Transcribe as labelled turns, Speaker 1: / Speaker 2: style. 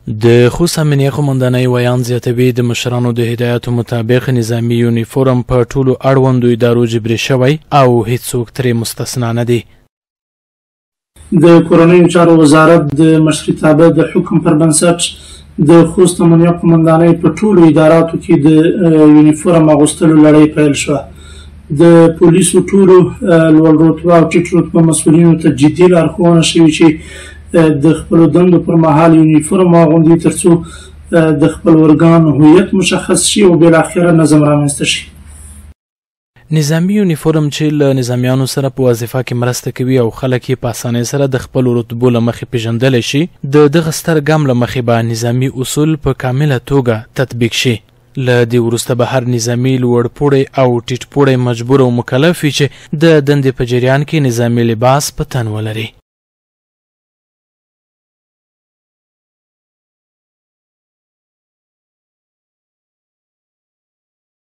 Speaker 1: د خوست امنیه قومندانۍ ویاند زیاتوي، د مشرانو د هدایاتو مطابق نظامي یونیفورم په ټولو اړوندو ادارو جبري شوی او هیڅوک ترې مستثنا نه دي.
Speaker 2: د کورنیو چارو وزارت د مشرتابه د حکم پر بنسټ د خوست امنیه قومندانۍ په ټولو اداراتو کې د یونیفورم اغوستلو لړۍ پیل شوه. د پولیسو ټولو لوړ رتبه او ټیټ رتبه مسؤلینو ته جدي لارښوونه شوې چې د خپلو دندو پر مهال یونیفورم واغوندي، ترڅو د خپل ارګان هویت مشخص شي او بالاخره نظم رامنځته شي.
Speaker 1: نظامي یونیفورم چې له نظامیانو سره په وظیفه کې مرسته کوي او خلک یې په اسانۍ سره د خپلو رتبو له مخې پېژندلی شي، د دغه ستر ګام له مخې به نظامي اصول په کامله توګه تطبیق شي. له دې وروسته به هر نظامي لوړ پوړی او ټیټ پوړی مجبور او مکلف وي چې د دندې په جریان کې نظامي لباس په تن ولري.